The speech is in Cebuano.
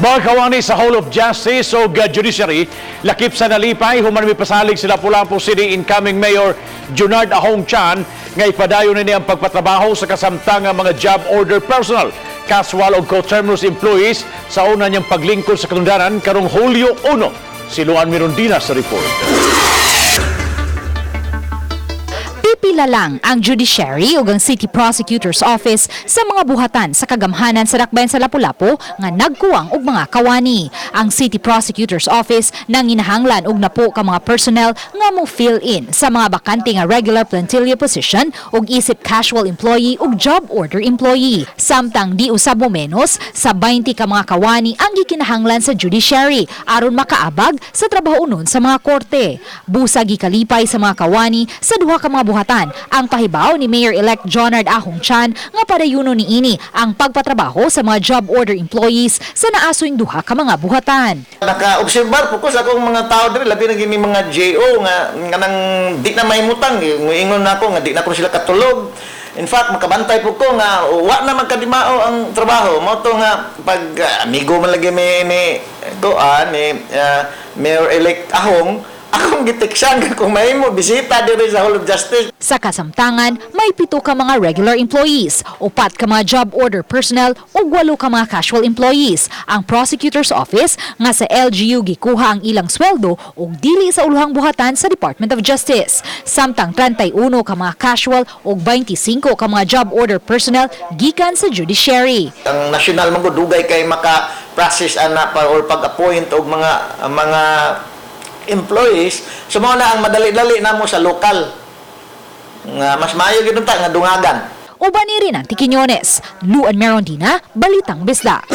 Mga kawani sa Hall of Justice o Judiciary, lakip sa nalipay, human mipasalig sa Lapu-Lapu City incoming Mayor Junard Ahong Chan nga ipadayon ni ang pagpatrabaho sa kasamtang nga mga job order personnel, casual o coterminous employees sa una niyang paglingkod sa katungdanan karong Hulyo 1. Si Luan Mirondina sa report. Pipila lang ang judiciary ug ang City Prosecutor's Office sa mga buhatan sa kagamhanan sa dakbayan sa Lapu-Lapu nga nagkuwang og mga kawani. Ang City Prosecutor's Office nanginahanglan og napo ka mga personnel nga mo fill in sa mga bakante nga regular plantilla position ug isip casual employee ug job order employee. Samtang di usab mo menos sa 20 ka mga kawani ang gikinahanglan sa judiciary aron makaabag sa trabaho unon sa mga korte. Busa gikalipay sa mga kawani sa duha ka mga buhatan ang pahibaw ni Mayor-elect Jonard Ahong Chan nga padayuno niini ang pagpatrabaho sa mga job order employees sa naasoy duha ka mga buhatan. Naka-obserbar po ko sa akong mga tao diri, labi na gini mga JO nga nang di na mahimutang, ingon nako nga di na ko sila katulog. In fact, makabantay po ko nga wa na magkadimao ang trabaho. Mao to nga pag amigo man lagi mi ni kuan ni Mayor-elect Ahong, akong giteksan kung mahimo bisita diri sa Hall of Justice. Sa kasamtangan, may 7 ka mga regular employees, 4 ka mga job order personnel ug 8 ka mga casual employees. Ang Prosecutor's Office nga sa LGU gikuha ang ilang sweldo ug dili sa uluhang buhatan sa Department of Justice. Samtang 31 ka mga casual ug 25 ka mga job order personnel gikan sa judiciary. Ang national man gud dugay kay maka process ana pa or pag-appoint og mga employees, so mao na ang madali-dali namo sa lokal nga mas maayo gyud unta nga dungagan. Uban ni Rinanti Quiñones, Luan Merondina, Balitang Bisdak.